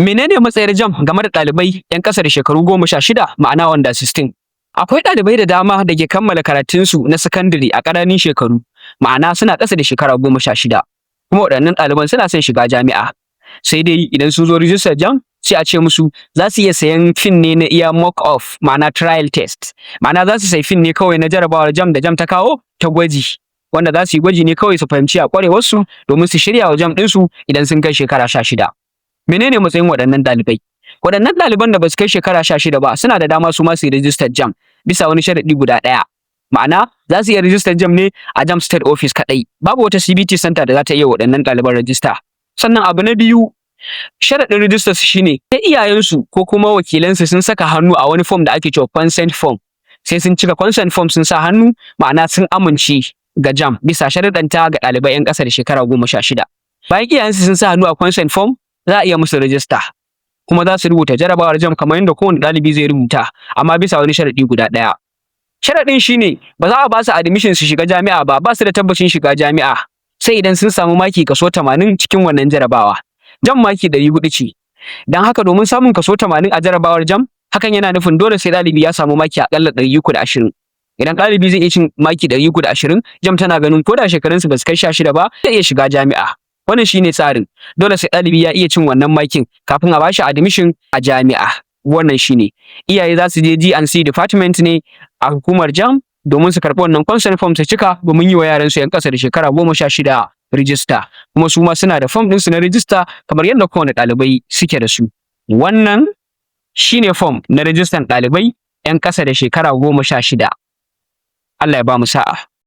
Menene matsayar JAMB game da ɗalibai 'yan ƙasa da shekaru 16, ma'ana under 16? Akwai ɗalibai da dama da ke kammala karatunsu na sakandare a ƙananan shekaru, ma'ana suna ƙasa da shekara 16. Kuma waɗannan ɗaliban suna son shiga jami'a. Sai dai idan sun zo rijistar JAMB, sai a ce musu za su iya sayan FIN ne na iya mock up, ma'ana trial test. Ma'ana za su sayi FIN ne kawai na jarabawar JAMB da JAMB ta kawo ta gwaji, wanda za su yi gwaji ne kawai su fahimci a ƙwarewarsu domin su shirya wa JAMB ɗinsu idan sun kai shekara 16. Menene matsayin waɗannan ɗalibai? Waɗannan ɗaliban da ba su kai shekara 16 ba suna da dama su ma su yi rijistar JAMB bisa wani sharaɗi guda ɗaya. Ma'ana, za su iya rijistar JAMB ne a JAMB State Office kaɗai. Babu wata CBT center da za ta iya waɗannan ɗaliban rijista. Sannan abu na biyu, sharaɗin rijistar su shine sai iyayensu ko kuma wakilansu sun saka hannu a wani form da ake cewa consent form. Sai sun cika consent form sun sa hannu, ma'ana sun amince ga JAMB bisa sharaɗanta ga ɗalibai 'yan ƙasa da shekara 16. Bayan iyayensu sun sa hannu a consent form, za a iya musu rijista. Kuma za su rubuta jarabawar JAMB kamar yadda kowane ɗalibi zai rubuta, amma bisa wani sharaɗi guda ɗaya. Sharaɗin shine ba za a ba su admission su shiga jami'a ba, ba su da tabbacin shiga jami'a, sai idan sun samu maki kaso 80 cikin wannan jarabawa. JAMB maki 400 ce. Don haka, domin samun kaso 80 a jarabawar JAMB, hakan yana nufin dole sai ɗalibi ya samu maki aƙalla 320. Idan ɗalibi zai iya cin maki 320, JAMB tana ganin ko da shekarunsa ba su kai 16 ba, zai iya shiga jami'a. Wannan shine tsarin. Dole sai ɗalibi ya iya cin wannan makin kafin a bashi admission a jami'a. Wannan shine. Iyaye za su je G&C department ne a hukumar JAMB domin su karɓi wannan consent form su cika domin yi wa yaransu 'yan ƙasa da shekara 16 rijista. Kuma su ma suna da form ɗinsu na rijista kamar yadda kowane ɗalibai suke da su. Wannan shine form na rijistan ɗalibai 'yan ƙasa da shekara 16. Allah ya ba mu sa'a.